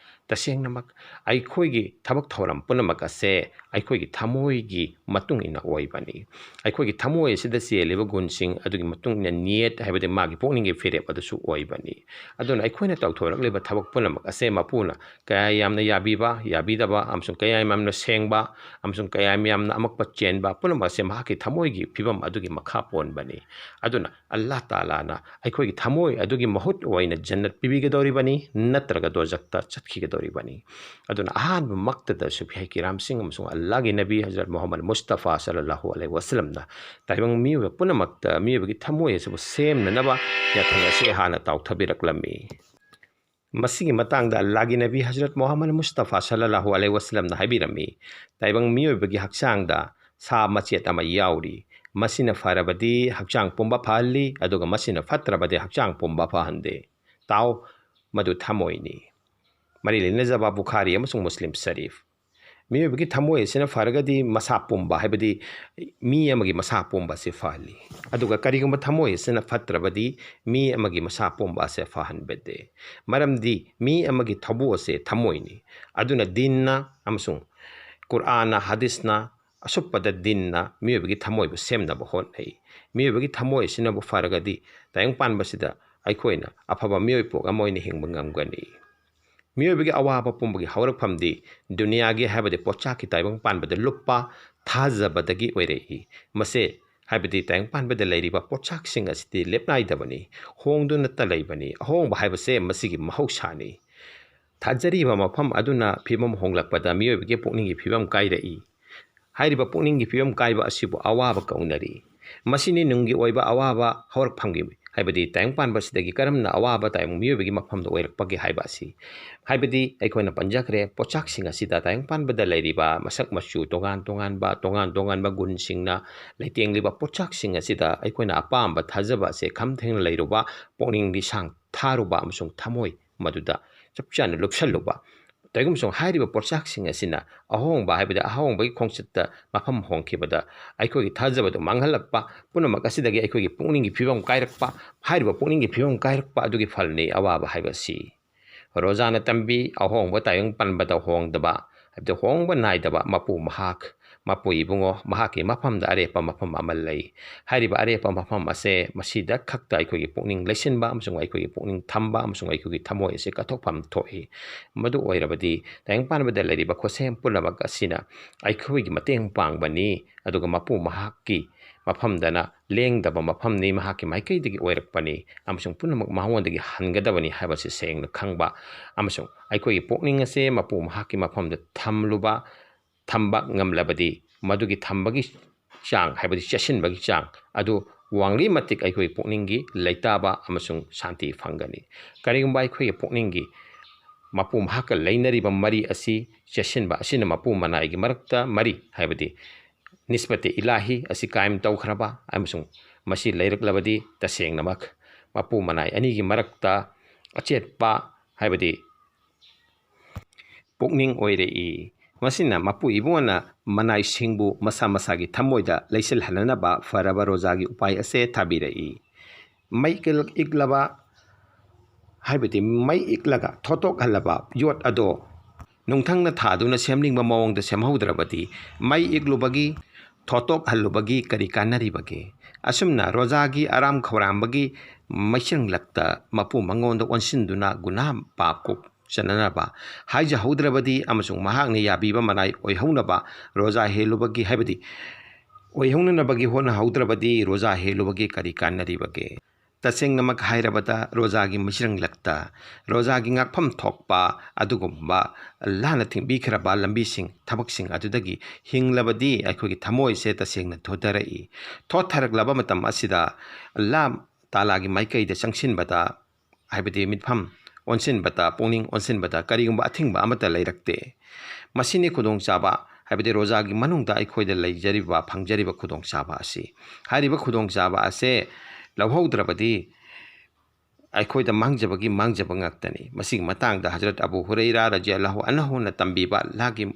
ꯇꯁꯦꯡꯅꯃꯛ ꯑꯩꯈꯣꯏꯒꯤ ꯊꯕꯛ ꯊꯧꯔꯝ ꯄꯨꯝꯅꯃꯛ ꯑꯁꯦ ꯑꯩꯈꯣꯏꯒꯤ ꯊꯃꯣꯏꯒꯤ ꯃꯇꯨꯡ ꯏꯟꯅ ꯑꯣꯏꯕꯅꯤ꯫ ꯑꯩꯈꯣꯏꯒꯤ ꯊꯃꯣꯏ ꯑꯁꯤꯗ ꯆꯦꯜꯂꯤꯕ ꯒꯨꯟꯁꯤꯡ ꯑꯗꯨꯒꯤ ꯃꯇꯨꯡ ꯏꯟꯅ ꯅꯤꯌꯠ ꯍꯥꯏꯕꯗꯤ ꯃꯥꯒꯤ ꯄꯨꯛꯅꯤꯡꯒꯤ ꯐꯤꯔꯦꯞ ꯑꯗꯨꯁꯨ ꯑꯣꯏꯕꯅꯤ꯫ ꯑꯗꯨꯅ ꯑꯩꯈꯣꯏꯅ ꯇꯧꯊꯣꯔꯛꯂꯤꯕ ꯊꯕꯛ ꯄꯨꯝꯅꯃꯛ ꯑꯁꯦ ꯃꯄꯨꯅ ꯀꯌꯥ ꯌꯥꯝꯅ ꯌꯥꯕꯤꯕ, ꯌꯥꯕꯤꯗꯕ ꯑꯃꯁꯨꯡ ꯀꯌꯥ ꯌꯥꯝꯅ ꯁꯦꯡꯕ ꯑꯃꯁꯨꯡ ꯀꯌꯥ ꯌꯥꯝꯅ ꯑꯃꯛꯄ ꯆꯦꯟꯕ ꯄꯨꯝꯅꯃꯛ ꯑꯁꯦ ꯃꯍꯥꯛꯀꯤ ꯊꯃꯣꯏꯒꯤ ꯐꯤꯕꯝ ꯑꯗꯨꯒꯤ ꯃꯈꯥ ꯄꯣꯟꯕꯅꯤ꯫ ꯑꯗꯨꯅ ꯑꯜꯂꯥꯍ ꯇꯥꯂꯥꯅ ꯑꯩꯈꯣꯏꯒꯤ ꯊꯃꯣꯏ ꯑꯗꯨꯒꯤ ꯃꯍꯨꯠ ꯑꯣꯏꯅ ꯖꯟꯅꯠ ꯄꯤꯕꯤꯒꯗꯧꯔꯤꯕꯅꯤ, ꯅꯠꯇ꯭ꯔꯒ ꯗꯣꯖꯛꯇ ꯆꯠꯈꯤꯒꯗꯧꯔꯤꯕꯅꯤ꯫ ꯑꯗꯨꯅ ꯑꯍꯥꯟꯕꯃꯛꯇꯗ ꯁꯨꯐꯤꯌꯥ ꯀꯤꯔꯥꯝꯁꯤꯡ ꯑꯃꯁꯨꯡ ꯑꯜꯂꯥꯍꯒꯤ ꯅꯕꯤ ꯍꯖꯔꯠ ꯃꯨꯍꯝꯃꯗ ꯃꯨꯁꯇꯐꯥ ꯁꯜꯂꯜꯂꯥꯍꯨ ꯑꯂꯩꯍꯤ ꯋꯥꯁꯂꯝꯅ ꯇꯥꯏꯕꯪ ꯃꯤꯑꯣꯏꯕ ꯄꯨꯝꯅꯃꯛꯇ ꯃꯤꯑꯣꯏꯕꯒꯤ ꯊꯃꯣꯏ ꯑꯁꯤꯕꯨ ꯁꯦꯝꯅꯅꯕ ꯌꯥꯊꯪ ꯑꯁꯤ ꯍꯥꯟꯅ ꯇꯥꯎꯊꯕꯤꯔꯛꯂꯝꯃꯤ꯫ ꯃꯁꯤꯒꯤ ꯃꯇꯥꯡꯗ ꯑꯜꯂꯥꯍꯒꯤ ꯅꯕꯤ ꯍꯖꯔꯠ ꯃꯨꯍꯝꯃꯗ ꯃꯨꯁꯇꯐꯥ ꯁꯜꯂꯜꯂꯥꯍꯨ ꯑꯂꯩꯍꯤ ꯋꯥꯁꯂꯝꯅ ꯍꯥꯏꯕꯤꯔꯝꯃꯤ, ꯇꯥꯏꯕꯪ ꯃꯤꯑꯣꯏꯕꯒꯤ ꯍꯛꯆꯥꯡꯗ ꯁꯥ ꯃꯆꯦꯠ ꯑꯃ ꯌꯥꯎꯔꯤ꯫ ꯃꯁꯤꯅ ꯐꯔꯕꯗꯤ ꯍꯛꯆꯥꯡ ꯄꯨꯝꯕ ꯐꯍꯜꯂꯤ, ꯑꯗꯨꯒ ꯃꯁꯤꯅ ꯐꯠꯇ꯭ꯔꯕꯗꯤ ꯍꯛꯆꯥꯡ ꯄꯨꯝꯕ ꯐꯍꯟꯗꯦ꯫ ꯇꯥꯎ, ꯃꯗꯨ ꯊꯃꯣꯏꯅꯤ꯫ ꯃꯔꯤ ꯂꯩꯅꯖꯕ ꯕꯨꯈꯥꯔꯤ ꯑꯃꯁꯨꯡ ꯃꯨꯁꯂꯤꯝ ꯁꯔꯤꯐ꯫ ꯃꯤꯑꯣꯏꯕꯒꯤ ꯊꯃꯣꯏ ꯑꯁꯤꯅ ꯐꯔꯒꯗꯤ ꯃꯁꯥ ꯄꯨꯝꯕ, ꯍꯥꯏꯕꯗꯤ ꯃꯤ ꯑꯃꯒꯤ ꯃꯁꯥ ꯄꯨꯝꯕ ꯑꯁꯤ ꯐꯍꯜꯂꯤ꯫ ꯑꯗꯨꯒ ꯀꯔꯤꯒꯨꯝꯕ ꯊꯃꯣꯏ ꯑꯁꯤꯅ ꯐꯠꯇ꯭ꯔꯕꯗꯤ ꯃꯤ ꯑꯃꯒꯤ ꯃꯁꯥ ꯄꯨꯝꯕ ꯑꯁꯤ ꯐꯍꯟꯕꯗꯦ꯫ ꯃꯔꯝꯗꯤ ꯃꯤ ꯑꯃꯒꯤ ꯊꯧꯕꯨ ꯑꯁꯤ ꯊꯃꯣꯏꯅꯤ꯫ ꯑꯗꯨꯅ ꯗꯤꯟꯅ ꯑꯃꯁꯨꯡ ꯀꯨꯔꯑꯥꯟꯅ, ꯍꯗꯤꯁꯅ ꯑꯁꯨꯞꯄꯗ ꯗꯤꯟꯅ ꯃꯤꯑꯣꯏꯕꯒꯤ ꯊꯃꯣꯏꯕꯨ ꯁꯦꯝꯅꯕ ꯍꯣꯠꯅꯩ꯫ ꯃꯤꯑꯣꯏꯕꯒꯤ ꯊꯃꯣꯏ ꯑꯁꯤꯅꯕꯨ ꯐꯔꯒꯗꯤ ꯇꯥꯏꯕꯪ ꯄꯥꯟꯕꯁꯤꯗ ꯑꯩꯈꯣꯏꯅ ꯑꯐꯕ ꯃꯤꯑꯣꯏ ꯄꯣꯛ ꯑꯃ ꯑꯣꯏꯅ ꯍꯤꯡꯕ ꯉꯝꯒꯅꯤ꯫ ꯃꯤꯑꯣꯏꯕꯒꯤ ꯑꯋꯥꯕ ꯄꯨꯝꯕꯒꯤ ꯍꯧꯔꯛꯐꯝꯗꯤ ꯗꯨꯅꯤꯌꯥꯒꯤ, ꯍꯥꯏꯕꯗꯤ ꯄꯣꯠꯆꯥꯛꯀꯤ ꯇꯥꯏꯕꯪ ꯄꯥꯟꯕꯗ ꯂꯨꯞꯄ ꯊꯥꯖꯕꯗꯒꯤ ꯑꯣꯏꯔꯛꯏ꯫ ꯃꯁꯦ, ꯍꯥꯏꯕꯗꯤ ꯇꯥꯏꯕꯪ ꯄꯥꯟꯕꯗ ꯂꯩꯔꯤꯕ ꯄꯣꯠꯆꯥꯛꯁꯤꯡ ꯑꯁꯤꯗꯤ ꯂꯦꯞꯅꯥꯏꯗꯕꯅꯤ, ꯍꯣꯡꯗꯨꯅꯇ ꯂꯩꯕꯅꯤ꯫ ꯑꯍꯣꯡꯕ ꯍꯥꯏꯕꯁꯦ ꯃꯁꯤꯒꯤ ꯃꯍꯧꯁꯥꯅꯤ꯫ ꯊꯥꯖꯔꯤꯕ ꯃꯐꯝ ꯑꯗꯨꯅ ꯐꯤꯕꯝ ꯍꯣꯡꯂꯛꯄꯗ ꯃꯤꯑꯣꯏꯕꯒꯤ ꯄꯨꯛꯅꯤꯡꯒꯤ ꯐꯤꯕꯝ ꯀꯥꯏꯔꯛꯏ꯫ ꯍꯥꯏꯔꯤꯕ ꯄꯨꯛꯅꯤꯡꯒꯤ ꯐꯤꯕꯝ ꯀꯥꯏꯕ ꯑꯁꯤꯕꯨ ꯑꯋꯥꯕ ꯀꯧꯅꯔꯤ꯫ ꯃꯁꯤꯅꯤ ꯅꯨꯡꯒꯤ ꯑꯣꯏꯕ ꯑꯋꯥꯕ ꯍꯧꯔꯛꯐꯝꯒꯤ, ꯍꯥꯏꯕꯗꯤ ꯇꯥꯏꯕꯪ ꯄꯥꯟꯕꯁꯤꯗꯒꯤ ꯀꯔꯝꯅ ꯑꯋꯥꯕ ꯇꯥꯏꯕꯪ ꯃꯤꯑꯣꯏꯕꯒꯤ ꯃꯐꯝꯗ ꯑꯣꯏꯔꯛꯄꯒꯦ ꯍꯥꯏꯕ ꯑꯁꯤ꯫ ꯍꯥꯏꯕꯗꯤ ꯑꯩꯈꯣꯏꯅ ꯄꯟꯖꯈ꯭ꯔꯦ, ꯄꯣꯠꯆꯥꯛꯁꯤꯡ ꯑꯁꯤꯗ ꯇꯥꯏꯕꯪ ꯄꯥꯟꯕꯗ ꯂꯩꯔꯤꯕ ꯃꯁꯛ ꯃꯆꯨ ꯇꯣꯉꯥꯟ ꯇꯣꯉꯥꯟꯕ, ꯇꯣꯉꯥꯟ ꯇꯣꯉꯥꯟꯕ ꯒꯨꯟꯁꯤꯡꯅ ꯂꯩꯇꯦꯡꯂꯤꯕ ꯄꯣꯠꯆꯥꯛꯁꯤꯡ ꯑꯁꯤꯗ ꯑꯩꯈꯣꯏꯅ ꯑꯄꯥꯝꯕ ꯊꯥꯖꯕ ꯑꯁꯦ ꯈꯝ ꯊꯦꯡꯅ ꯂꯩꯔꯨꯕ, ꯄꯨꯛꯅꯤꯡ ꯂꯤꯁꯥꯡ ꯊꯥꯔꯨꯕ ꯑꯃꯁꯨꯡ ꯊꯃꯣꯏ ꯃꯗꯨꯗ ꯆꯞ ꯆꯥꯅ ꯂꯨꯞꯁꯜꯂꯨꯕ꯫ ꯀꯩꯒꯨꯝꯕꯁꯨꯡ ꯍꯥꯏꯔꯤꯕ ꯄꯣꯠꯆꯥꯛꯁꯤꯡ ꯑꯁꯤꯅ ꯑꯍꯣꯡꯕ, ꯍꯥꯏꯕꯗꯤ ꯑꯍꯣꯡꯕꯒꯤ ꯈꯣꯡꯆꯠꯇ ꯃꯐꯝ ꯍꯣꯡꯈꯤꯕꯗ ꯑꯩꯈꯣꯏꯒꯤ ꯊꯥꯖꯕꯗꯨ ꯃꯥꯡꯍꯜꯂꯛꯄ, ꯄꯨꯝꯅꯃꯛ ꯑꯁꯤꯗꯒꯤ ꯑꯩꯈꯣꯏꯒꯤ ꯄꯨꯛꯅꯤꯡꯒꯤ ꯐꯤꯕꯝ ꯀꯥꯏꯔꯛꯄ, ꯍꯥꯏꯔꯤꯕ ꯄꯨꯛꯅꯤꯡꯒꯤ ꯐꯤꯕꯝ ꯀꯥꯏꯔꯛꯄ ꯑꯗꯨꯒꯤ ꯐꯜꯅꯤ ꯑꯋꯥꯕ ꯍꯥꯏꯕ ꯑꯁꯤ꯫ ꯔꯣꯖꯥꯅ ꯇꯝꯕꯤ, ꯑꯍꯣꯡꯕ ꯇꯥꯏꯕꯪ ꯄꯥꯟꯕꯗ ꯍꯣꯡꯗꯕ, ꯍꯥꯏꯕꯗꯤ ꯍꯣꯡꯕ ꯅꯥꯏꯗꯕ ꯃꯄꯨ ꯃꯍꯥꯛ, ꯃꯄꯨ ꯏꯕꯨꯡꯉꯣ ꯃꯍꯥꯛꯀꯤ ꯃꯐꯝꯗ ꯑꯔꯦꯞꯄ ꯃꯐꯝ ꯑꯃ ꯂꯩ꯫ ꯍꯥꯏꯔꯤꯕ ꯑꯔꯦꯞꯄ ꯃꯐꯝ ꯑꯁꯦ ꯃꯁꯤꯗ ꯈꯛꯇ ꯑꯩꯈꯣꯏꯒꯤ ꯄꯨꯛꯅꯤꯡ ꯂꯩꯁꯤꯟꯕ ꯑꯃꯁꯨꯡ ꯑꯩꯈꯣꯏꯒꯤ ꯄꯨꯛꯅꯤꯡ ꯊꯝꯕ ꯑꯃꯁꯨꯡ ꯑꯩꯈꯣꯏꯒꯤ ꯊꯃꯣꯏ ꯑꯁꯦ ꯀꯠꯊꯣꯛꯐꯝ ꯊꯣꯛꯏ꯫ ꯃꯗꯨ ꯑꯣꯏꯔꯕꯗꯤ ꯇꯥꯏꯕꯪ ꯄꯥꯟꯕꯗ ꯂꯩꯔꯤꯕ ꯈꯨꯠꯁꯦꯝ ꯄꯨꯝꯅꯃꯛ ꯑꯁꯤꯅ ꯑꯩꯈꯣꯏꯒꯤ ꯃꯇꯦꯡ ꯄꯥꯡꯕꯅꯤ, ꯑꯗꯨꯒ ꯃꯄꯨ ꯃꯍꯥꯛꯀꯤ ꯃꯐꯝꯗꯅ ꯂꯦꯡꯗꯕ ꯃꯐꯝꯅꯤ, ꯃꯍꯥꯛꯀꯤ ꯃꯥꯏꯀꯩꯗꯒꯤ ꯑꯣꯏꯔꯛꯄꯅꯤ ꯑꯃꯁꯨꯡ ꯄꯨꯝꯅꯃꯛ ꯃꯉꯣꯟꯗꯒꯤ ꯍꯟꯒꯗꯕꯅꯤ ꯍꯥꯏꯕꯁꯤ ꯁꯦꯡꯅ ꯈꯪꯕ ꯑꯃꯁꯨꯡ ꯑꯩꯈꯣꯏꯒꯤ ꯄꯨꯛꯅꯤꯡ ꯑꯁꯦ ꯃꯄꯨ ꯃꯍꯥꯛꯀꯤ ꯃꯐꯝꯗ ꯊꯝꯂꯨꯕ, ꯊꯝꯕ ꯉꯝꯂꯕꯗꯤ ꯃꯗꯨꯒꯤ ꯊꯝꯕꯒꯤ ꯆꯥꯡ, ꯍꯥꯏꯕꯗꯤ ꯆꯦꯠꯁꯤꯟꯕꯒꯤ ꯆꯥꯡ ꯑꯗꯨ ꯋꯥꯡꯂꯤ ꯃꯇꯤꯛ ꯑꯩꯈꯣꯏꯒꯤ ꯄꯨꯛꯅꯤꯡꯒꯤ ꯂꯩꯇꯥꯕ ꯑꯃꯁꯨꯡ ꯁꯥꯟꯇꯤ ꯐꯪꯒꯅꯤ꯫ ꯀꯔꯤꯒꯨꯝꯕ ꯑꯩꯈꯣꯏꯒꯤ ꯄꯨꯛꯅꯤꯡꯒꯤ ꯃꯄꯨ ꯃꯍꯥꯛꯀ ꯂꯩꯅꯔꯤꯕ ꯃꯔꯤ ꯑꯁꯤ ꯆꯦꯠꯁꯤꯟꯕ ꯑꯁꯤꯅ ꯃꯄꯨ ꯃꯅꯥꯏꯒꯤ ꯃꯔꯛꯇ ꯃꯔꯤ, ꯍꯥꯏꯕꯗꯤ ꯅꯤꯁꯕꯇꯦ ꯏꯂꯥꯍꯤ ꯑꯁꯤ ꯀꯥꯌꯝ ꯇꯧꯈ꯭ꯔꯕ ꯑꯃꯁꯨꯡ ꯃꯁꯤ ꯂꯩꯔꯛꯂꯕꯗꯤ ꯇꯁꯦꯡꯅꯃꯛ ꯃꯄꯨ ꯃꯅꯥꯏ ꯑꯅꯤꯒꯤ ꯃꯔꯛꯇ ꯑꯆꯦꯠꯄ, ꯍꯥꯏꯕꯗꯤ ꯄꯨꯛꯅꯤꯡ ꯑꯣꯏꯔꯛꯏ꯫ ꯃꯁꯤꯅ ꯃꯄꯨ ꯏꯕꯨꯡꯉꯣꯅ ꯃꯅꯥꯏꯁꯤꯡꯕꯨ ꯃꯁꯥ ꯃꯁꯥꯒꯤ ꯊꯃꯣꯏꯗ ꯂꯩꯁꯤꯜꯍꯟꯅꯅꯕ ꯐꯔꯕ ꯔꯣꯖꯥꯒꯤ ꯎꯄꯥꯏ ꯑꯁꯦ ꯊꯥꯕꯤꯔꯛꯏ꯫ ꯃꯩ ꯏꯛꯂꯕ, ꯍꯥꯏꯕꯗꯤ ꯃꯩ ꯏꯛꯂꯒ ꯊꯣꯠꯇꯣꯛꯍꯜꯂꯕ ꯌꯣꯠ ꯑꯗꯣ ꯅꯨꯡꯊꯪꯅ ꯊꯥꯗꯨꯅ ꯁꯦꯝꯅꯤꯡꯕ ꯃꯑꯣꯡꯗ ꯁꯦꯝꯍꯧꯗ꯭ꯔꯕꯗꯤ ꯃꯩ ꯏꯛꯂꯨꯕꯒꯤ, ꯊꯣꯠꯇꯣꯛꯍꯜꯂꯨꯕꯒꯤ ꯀꯔꯤ ꯀꯥꯟꯅꯔꯤꯕꯒꯦ? ꯑꯁꯨꯝꯅ ꯔꯣꯖꯥꯒꯤ ꯑꯔꯥꯝ ꯈꯧꯔꯥꯡꯕꯒꯤ ꯃꯩꯁꯤꯡꯂꯛꯇ ꯃꯄꯨ ꯃꯉꯣꯟꯗ ꯑꯣꯟꯁꯤꯟꯗꯨꯅ ꯒꯨꯅꯥ ꯄꯥꯞ ꯀꯣꯛ ꯆꯠꯅꯅꯕ ꯍꯥꯏꯖꯍꯧꯗ꯭ꯔꯕꯗꯤ ꯑꯃꯁꯨꯡ ꯃꯍꯥꯛꯅ ꯌꯥꯕꯤꯕ ꯃꯅꯥꯏ ꯑꯣꯏꯍꯧꯅꯕ ꯔꯣꯖꯥ ꯍꯦꯜꯂꯨꯕꯒꯤ, ꯍꯥꯏꯕꯗꯤ ꯑꯣꯏꯍꯧꯅꯅꯕꯒꯤ ꯍꯣꯠꯅꯍꯧꯗ꯭ꯔꯕꯗꯤ ꯔꯣꯖꯥ ꯍꯦꯜꯂꯨꯕꯒꯤ ꯀꯔꯤ ꯀꯥꯟꯅꯔꯤꯕꯒꯦ? ꯇꯁꯦꯡꯅꯃꯛ ꯍꯥꯏꯔꯕꯗ ꯔꯣꯖꯥꯒꯤ ꯃꯩꯁꯤꯔꯪꯂꯛꯇ ꯔꯣꯖꯥꯒꯤ ꯉꯥꯛꯐꯝ ꯊꯣꯛꯄ ꯑꯗꯨꯒꯨꯝꯕ ꯂꯥꯟꯅ ꯊꯤꯡꯕꯤꯈ꯭ꯔꯕ ꯂꯝꯕꯤꯁꯤꯡ, ꯊꯕꯛꯁꯤꯡ ꯑꯗꯨꯗꯒꯤ ꯍꯤꯡꯂꯕꯗꯤ ꯑꯩꯈꯣꯏꯒꯤ ꯊꯃꯣꯏꯁꯦ ꯇꯁꯦꯡꯅ ꯊꯣꯊꯔꯛꯏ꯫ ꯊꯣꯊꯔꯛꯂꯕ ꯃꯇꯝ ꯑꯁꯤꯗ ꯂꯥ ꯇꯥꯂꯥꯒꯤ ꯃꯥꯏꯀꯩꯗ ꯆꯪꯁꯤꯟꯕꯗ, ꯍꯥꯏꯕꯗꯤ ꯃꯤꯠꯐꯝ ꯑꯣꯟꯁꯤꯟꯕꯗ, ꯄꯨꯛꯅꯤꯡ ꯑꯣꯟꯁꯤꯟꯕꯗ ꯀꯔꯤꯒꯨꯝꯕ ꯑꯊꯤꯡꯕ ꯑꯃꯠꯇ ꯂꯩꯔꯛꯇꯦ꯫ ꯃꯁꯤꯅꯤ ꯈꯨꯗꯣꯡꯆꯥꯕ, ꯍꯥꯏꯕꯗꯤ ꯔꯣꯖꯥꯒꯤ ꯃꯅꯨꯡꯗ ꯑꯩꯈꯣꯏꯗ ꯂꯩꯖꯔꯤꯕ, ꯐꯪꯖꯔꯤꯕ ꯈꯨꯗꯣꯡꯆꯥꯕ ꯑꯁꯤ꯫ ꯍꯥꯏꯔꯤꯕ ꯈꯨꯗꯣꯡꯆꯥꯕ ꯑꯁꯦ ꯂꯧꯍꯧꯗ꯭ꯔꯕꯗꯤ ꯑꯩꯈꯣꯏꯗ ꯃꯥꯡꯖꯕꯒꯤ ꯃꯥꯡꯖꯕ ꯉꯥꯛꯇꯅꯤ꯫ ꯃꯁꯤꯒꯤ ꯃꯇꯥꯡꯗ ꯍꯖꯔꯠ ꯑꯕꯨ ꯍꯨꯔꯩꯔꯥ ꯔꯖꯤꯌꯜꯂꯥꯍꯨ ꯑꯟꯍꯨꯅ ꯇꯝꯕꯤꯕ, ꯑꯜꯂꯥꯍꯒꯤ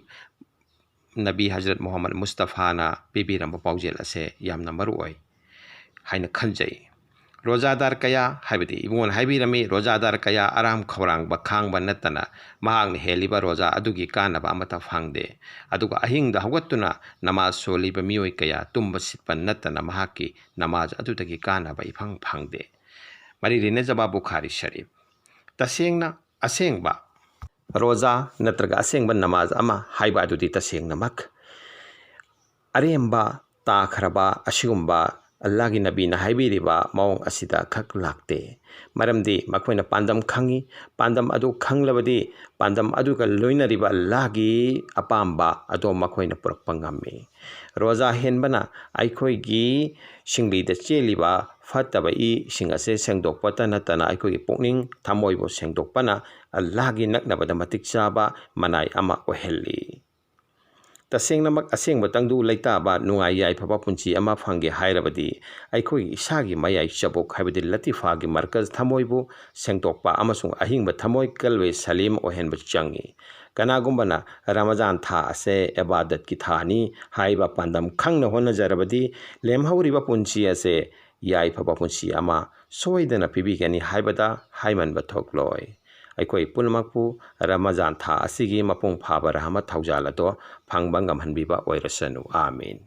ꯅꯕꯤ ꯍꯖꯔꯠ ꯃꯨꯍꯝꯃꯗ ꯃꯨꯁꯇꯐꯥꯅ ꯄꯤꯕꯤꯔꯝꯕ ꯄꯥꯎꯖꯦꯜ ꯑꯁꯦ ꯌꯥꯝꯅ ꯃꯔꯨ ꯑꯣꯏ ꯍꯥꯏꯅ ꯈꯟꯖꯩ꯫ ꯔꯣꯖꯥꯗꯥꯔ ꯀꯌꯥ, ꯍꯥꯏꯕꯗꯤ ꯏꯕꯨꯡꯉꯣꯅ ꯍꯥꯏꯕꯤꯔꯝꯃꯤ, ꯔꯣꯖꯥꯗꯥꯔ ꯀꯌꯥ ꯑꯔꯥꯝ ꯈꯧꯔꯥꯡꯕ ꯈꯥꯡꯕ ꯅꯠꯇꯅ ꯃꯍꯥꯛꯅ ꯍꯦꯜꯂꯤꯕ ꯔꯣꯖꯥ ꯑꯗꯨꯒꯤ ꯀꯥꯟꯅꯕ ꯑꯃꯠꯇ ꯐꯪꯗꯦ꯫ ꯑꯗꯨꯒ ꯑꯍꯤꯡꯗ ꯍꯧꯒꯠꯇꯨꯅ ꯅꯃꯥꯖ ꯁꯣꯜꯂꯤꯕ ꯃꯤꯑꯣꯏ ꯀꯌꯥ ꯇꯨꯝꯕ ꯁꯤꯠꯄ ꯅꯠꯇꯅ ꯃꯍꯥꯛꯀꯤ ꯅꯃꯥꯖ ꯑꯗꯨꯗꯒꯤ ꯀꯥꯟꯅꯕ ꯏꯐꯪ ꯐꯪꯗꯦ꯫ ꯃꯔꯤ ꯂꯩꯅꯖꯕ ꯕꯨꯈꯥꯔꯤ ꯁꯔꯤꯐ꯫ ꯇꯁꯦꯡꯅ ꯑꯁꯦꯡꯕ ꯔꯣꯖꯥ ꯅꯠꯇ꯭ꯔꯒ ꯑꯁꯦꯡꯕ ꯅꯃꯥꯖ ꯑꯃ ꯍꯥꯏꯕ ꯑꯗꯨꯗꯤ ꯇꯁꯦꯡꯅꯃꯛ ꯑꯔꯦꯝꯕ ꯇꯥꯈ꯭ꯔꯕ ꯑꯁꯤꯒꯨꯝꯕ ꯑꯜꯂꯥꯍꯒꯤ ꯅꯕꯤꯅ ꯍꯥꯏꯕꯤꯔꯤꯕ ꯃꯑꯣꯡ ꯑꯁꯤꯗ ꯈꯛ ꯂꯥꯛꯇꯦ꯫ ꯃꯔꯝꯗꯤ ꯃꯈꯣꯏꯅ ꯄꯥꯟꯗꯝ ꯈꯪꯏ, ꯄꯥꯟꯗꯝ ꯑꯗꯨ ꯈꯪꯂꯕꯗꯤ ꯄꯥꯟꯗꯝ ꯑꯗꯨꯒ ꯂꯣꯏꯅꯔꯤꯕ ꯑꯜꯂꯥꯍꯒꯤ ꯑꯄꯥꯝꯕ ꯑꯗꯨ ꯃꯈꯣꯏꯅ ꯄꯨꯔꯛꯄ ꯉꯝꯃꯤ꯫ ꯔꯣꯖꯥ ꯍꯦꯟꯕꯅ ꯑꯩꯈꯣꯏꯒꯤ ꯁꯤꯡꯂꯤꯗ ꯆꯦꯜꯂꯤꯕ ꯐꯠꯇꯕ ꯏꯁꯤꯡ ꯑꯁꯦ ꯁꯦꯡꯗꯣꯛꯄꯇ ꯅꯠꯇꯅ ꯑꯩꯈꯣꯏꯒꯤ ꯄꯨꯛꯅꯤꯡ ꯊꯃꯣꯏꯕꯨ ꯁꯦꯡꯗꯣꯛꯄꯅ ꯑꯜꯂꯥꯍꯒꯤ ꯅꯛꯅꯕꯗ ꯃꯇꯤꯛ ꯆꯥꯕ ꯃꯅꯥꯏ ꯑꯃ ꯑꯣꯏꯍꯜꯂꯤ꯫ ꯇꯁꯦꯡꯅꯃꯛ ꯑꯁꯦꯡꯕ ꯇꯪꯗꯨ ꯂꯩꯇꯥꯕ ꯅꯨꯡꯉꯥꯏ ꯌꯥꯏꯐꯕ ꯄꯨꯟꯁꯤ ꯑꯃ ꯐꯪꯒꯦ ꯍꯥꯏꯔꯕꯗꯤ ꯑꯩꯈꯣꯏꯒꯤ ꯏꯁꯥꯒꯤ ꯃꯌꯥꯏ ꯆꯕꯨꯛ ꯍꯥꯏꯕꯗꯤ ꯂꯇꯤꯐꯥꯒꯤ ꯃꯔꯀꯖ ꯊꯃꯣꯏꯕꯨ ꯁꯦꯡꯗꯣꯛꯄ ꯑꯃꯁꯨꯡ ꯑꯍꯤꯡꯕ ꯊꯃꯣꯏ ꯀꯜꯕꯦ ꯁꯂꯤꯝ ꯑꯣꯏꯍꯟꯕ ꯆꯪꯏ꯫ ꯀꯅꯥꯒꯨꯝꯕꯅ ꯔꯃꯖꯥꯟ ꯊꯥ ꯑꯁꯦ ꯏꯕꯥꯗꯠꯀꯤ ꯊꯥꯅꯤ ꯍꯥꯏꯕ ꯄꯥꯟꯗꯝ ꯈꯪꯅ ꯍꯣꯠꯅꯖꯔꯕꯗꯤ ꯂꯦꯝꯍꯧꯔꯤꯕ ꯄꯨꯟꯁꯤ ꯑꯁꯦ ꯌꯥꯏꯐꯕ ꯄꯨꯟꯁꯤ ꯑꯃ ꯁꯣꯏꯗꯅ ꯄꯤꯕꯤꯒꯅꯤ ꯍꯥꯏꯕꯗ ꯍꯥꯏꯃꯟꯕ ꯊꯣꯛꯂꯣꯏ꯫ ꯑꯩꯈꯣꯏ ꯄꯨꯝꯅꯃꯛꯄꯨ ꯔꯃꯖꯥꯟ ꯊꯥ ꯑꯁꯤꯒꯤ ꯃꯄꯨꯡ ꯐꯥꯕ ꯔꯍꯃꯠ ꯊꯧꯖꯥꯜ ꯑꯗꯣ ꯐꯪꯕ ꯉꯝꯍꯟꯕꯤꯕ ꯑꯣꯏꯔꯁꯅꯨ꯫ ꯑꯥꯃꯤꯟ꯫